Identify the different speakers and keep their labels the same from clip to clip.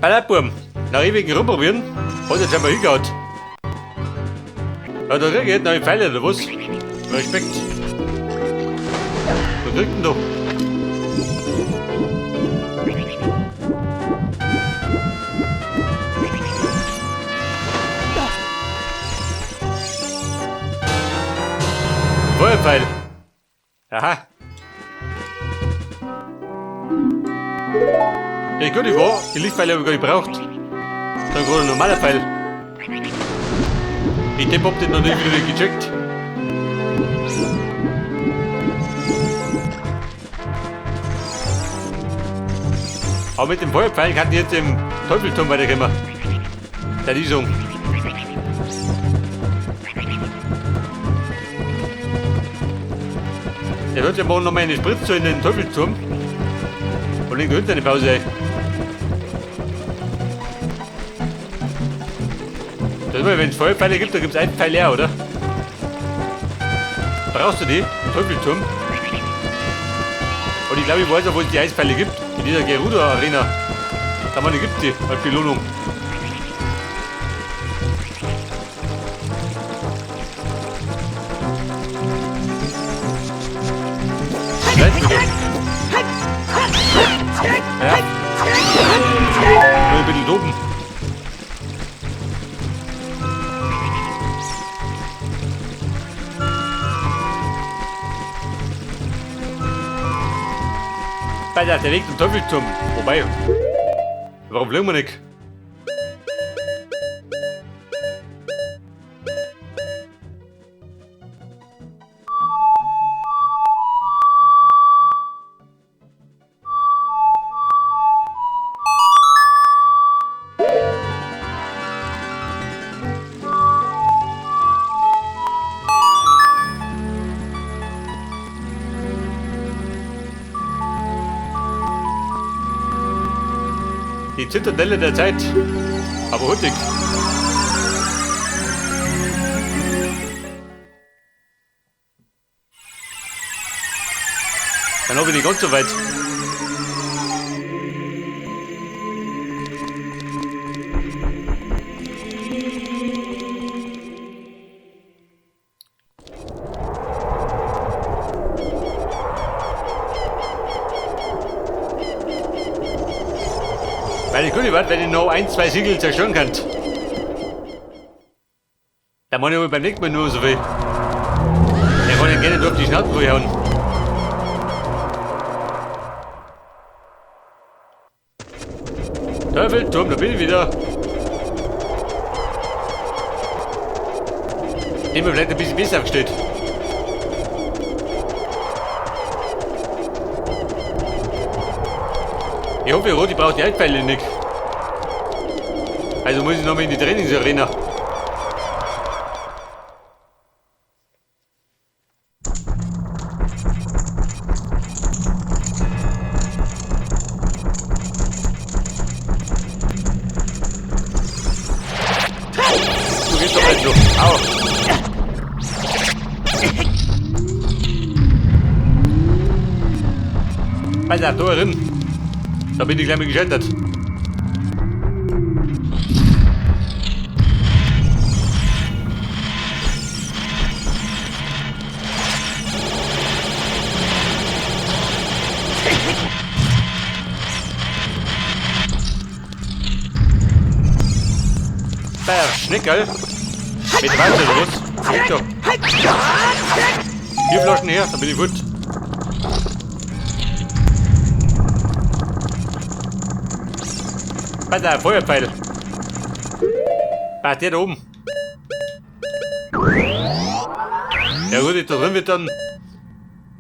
Speaker 1: Bei Buam, nach ewigen Rumprobieren, hat jetzt einmal hingehauen. Ja, da krieg ich neue Pfeile oder was? Respekt. Wo kriegt denn da? Feuerpfeil. Aha. Ja gut, ich war. Die Lichtpfeile habe ich gar nicht gebraucht. Das ist gerade ein normaler Pfeil. Ich Depp hab den noch nicht wieder gecheckt. Aber mit dem Feuerpfeil kann ich jetzt im Teufelturm weiterkommen. Der Liegung. Der wird ja morgen noch mal eine Spritze in den Teufelturm. Und legt hinten eine Pause ein. Das ist immer, wenn es Feuerpfeile gibt, dann gibt es einen Pfeil leer, oder? Brauchst du die? Im Teufelturm? Und ich glaube, ich weiß auch, wo es die Eispfeile gibt. In dieser Gerudo Arena. Da man die gibt die als Belohnung. Ja. Nur ein bisschen dopen. Alter, der Weg zum Teufelturm. Wobei, warum fliegen wir nicht? Die Zitadelle der Zeit. Aber hurtig. Dann habe ich nicht ganz so weit. Weil ich gut war, wenn ich noch ein, zwei Siegel zerstören kann. Da mache ich aber beim nächsten Mal nur so viel. Der kann ich gerne durch die Schnauze hauen. Teufelturm, da bin ich wieder. Nehmen wir vielleicht ein bisschen besser aufgestellt. Ich hoffe, Roti braucht die Altpfeile nicht. Also muss ich nochmal in die Trainingsarena. Du gehst doch nicht so. Au. Alter, da drin. Da bin ich gleich mal gescheitert. Schneckerl. Mit Wasser los. Geht schon. 4 Flaschen her, dann bin ich gut. Alter, Feuerpfeil. Ah, der da oben. Ja gut, da drin wird dann...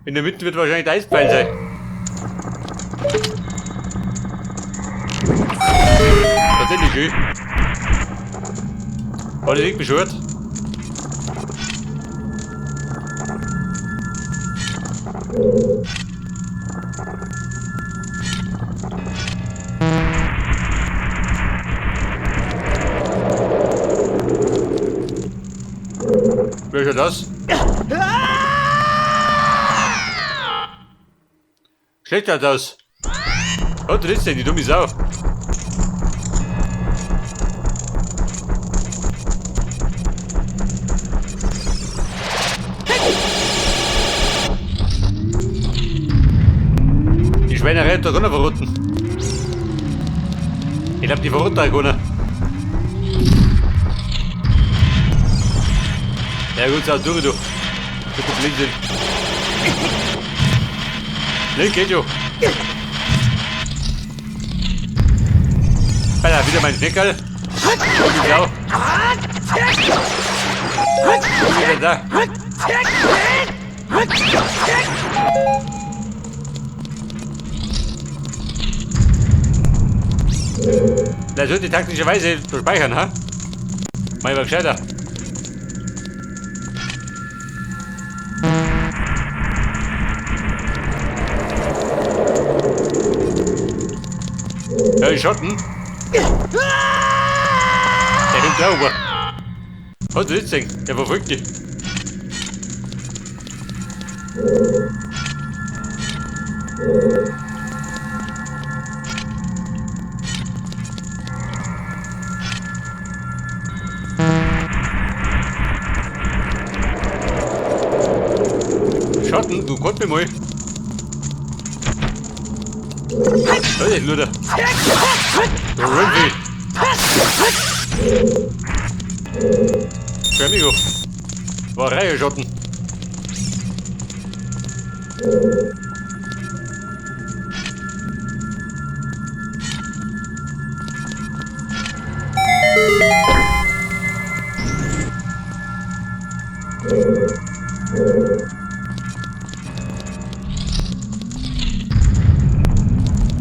Speaker 1: In der Mitte wird wahrscheinlich der Eispfeil sein. Tatsächlich, gell? War das nicht bescheuert? Wer ist das? Schlecht hat das. Oh, das ist denn die dumme Sau. Vielleicht da noch verrotten. Ich glaub, die verrotten auch keiner. Ja gut, so durch, du. Bitte Blödsinn. Ne, geht schon. Alter, wieder mein Schneckerl. Die Sau. Wieder da. Das sollte ich taktischerweise speichern, ha? Mal war gescheiter. Ja, die Schotten. Der kommt da oben. Hat du gesehen? Der verfolgt dich. Schatten, du kannst mich mal. Hey, Luder. Du Rümpfi. Für amigo. War Reihe Schotten.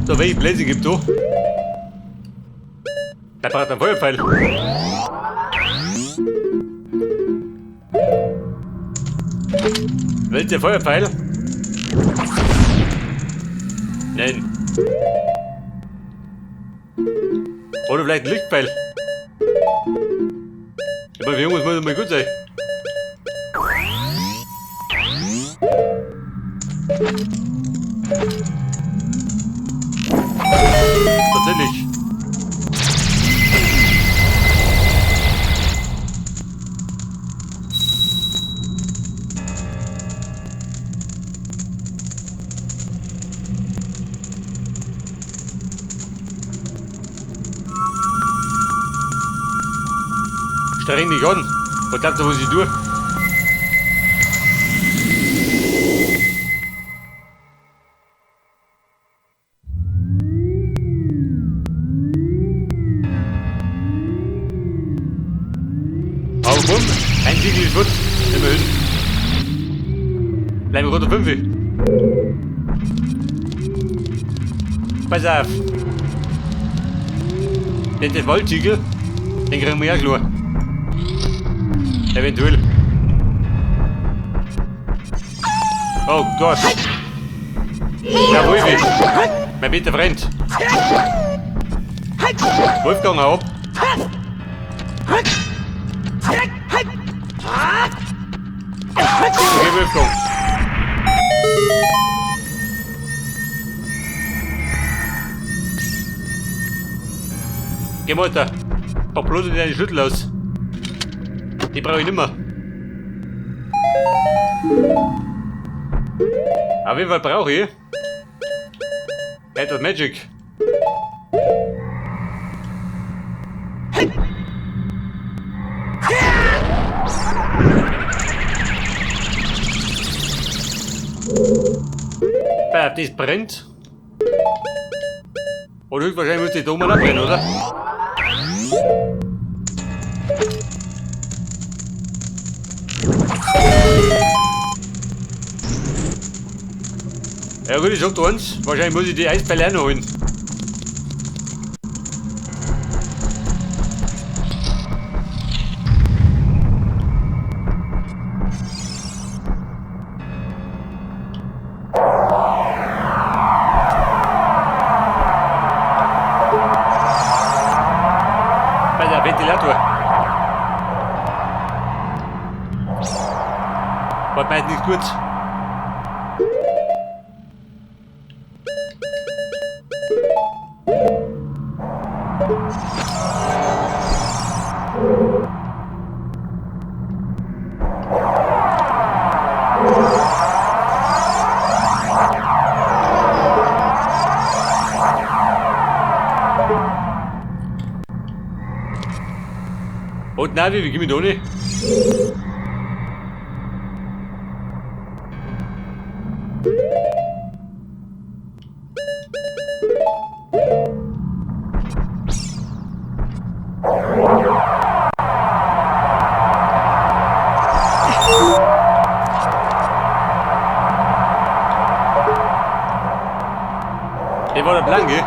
Speaker 1: So, welche Bläse gibt du? Da braucht ein Feuerpfeil. Willst du Feuerpfeil? Nein. Oder vielleicht ein Lichtpfeil. Aber für Jungs muss mal gut sein. Tatsächlich. Streng dich an. Was glaubst du, was ich tue? Aber bumm, ein Siegel ist gut. Immerhin. Bleiben wir runter 5. Pass auf. Denn das Waldsiegel, den kriegen wir ja klar. Eventuell. Oh Gott. Ja, Wolfi. Mein bester Freund. Wolfgang, hau ab. Okay, Wolfgang. Geh mal da. Pack bloß nicht deine Schlüssel aus. Die brauche ich nimmer. Auf jeden Fall brauche ich etwas Magic. Das brennt. Oder höchstwahrscheinlich müsste ich da oben abbrennen, oder? Ja gut, ich sag dir eins, wahrscheinlich muss ich die Eispfeile auch noch holen. Bei der Ventilator. War mir nicht gut. Navi, wie komme ich da nicht? Der war der Plan, gell?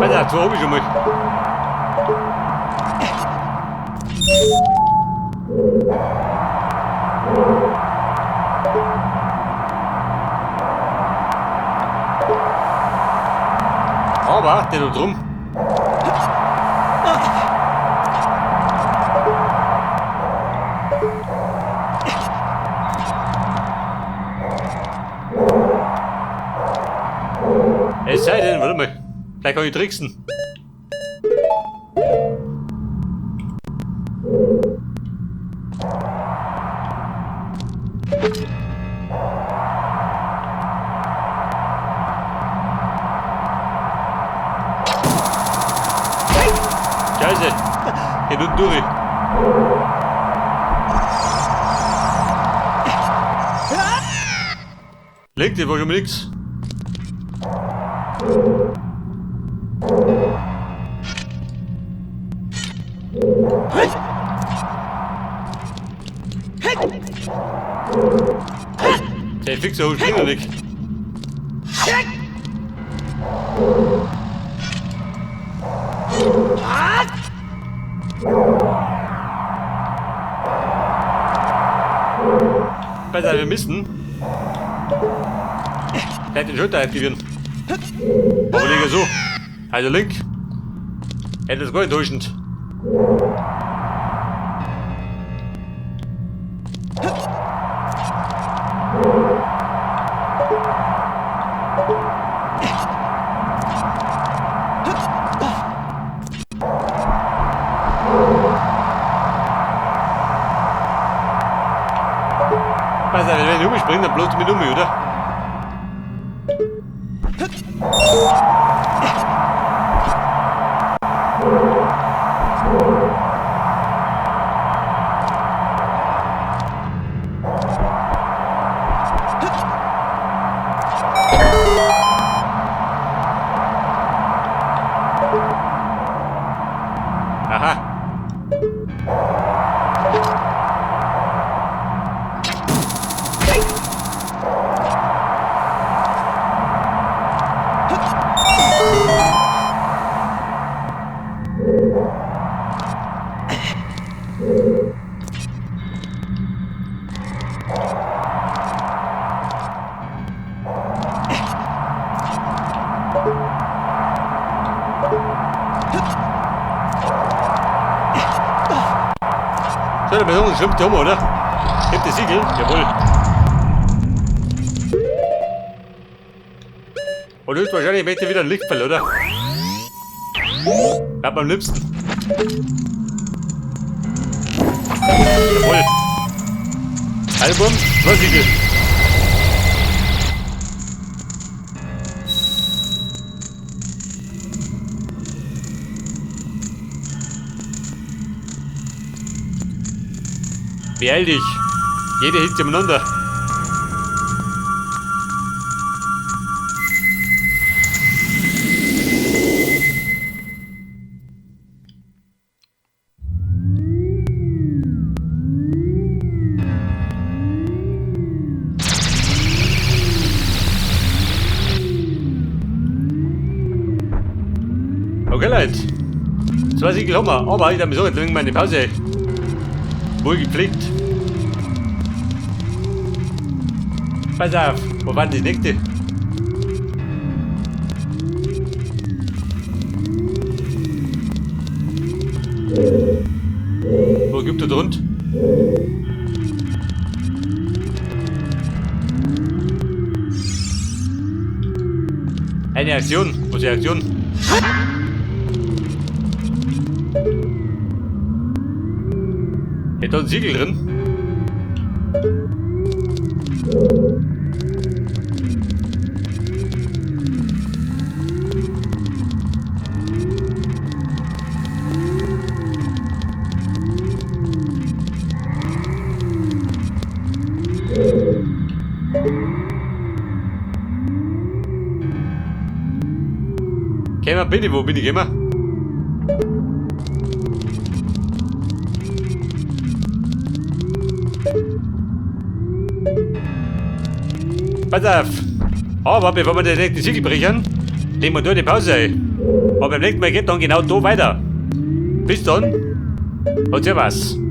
Speaker 1: Alter, so hab ich schon mal. Aber, der da drum. Es sei denn, warte mal. Vielleicht kann ich tricksen. Scheiße. Geht unten durch. Legt dir war schon mal nix. Der Fixer springt noch nicht. Besser, wir müssen vielleicht den Schulter aktivieren. Aber nicht so. Also Link. Etwas gar enttäuschend. Pass auf, wenn ich umspringe, dann bloß mit um, oder? Aha. So, der Person schwimmt um, oder? Gibt das Siegel? Jawohl. Und höchstwahrscheinlich möchte wieder ein Lichtfall, oder? Hat man am liebsten. Jawohl. Album, zwei Siegel. Beeil dich. Jeder hängt umeinander. Okay, Leute. 2 Siegel haben wir, aber ich habe mir so jetzt meine Pause wohl gepflegt. Pass auf, wo war denn die nächste? Wo gibt er drunter? Eine Aktion. Was ist die Aktion? Hätte da ein Siegel drin? Kämmer bin ich, wo bin ich immer? Pass auf! Aber bevor wir direkt die Siegel brechen, legen wir nur die Pause ein. Aber beim nächsten Mal geht dann genau da weiter. Bis dann und servus.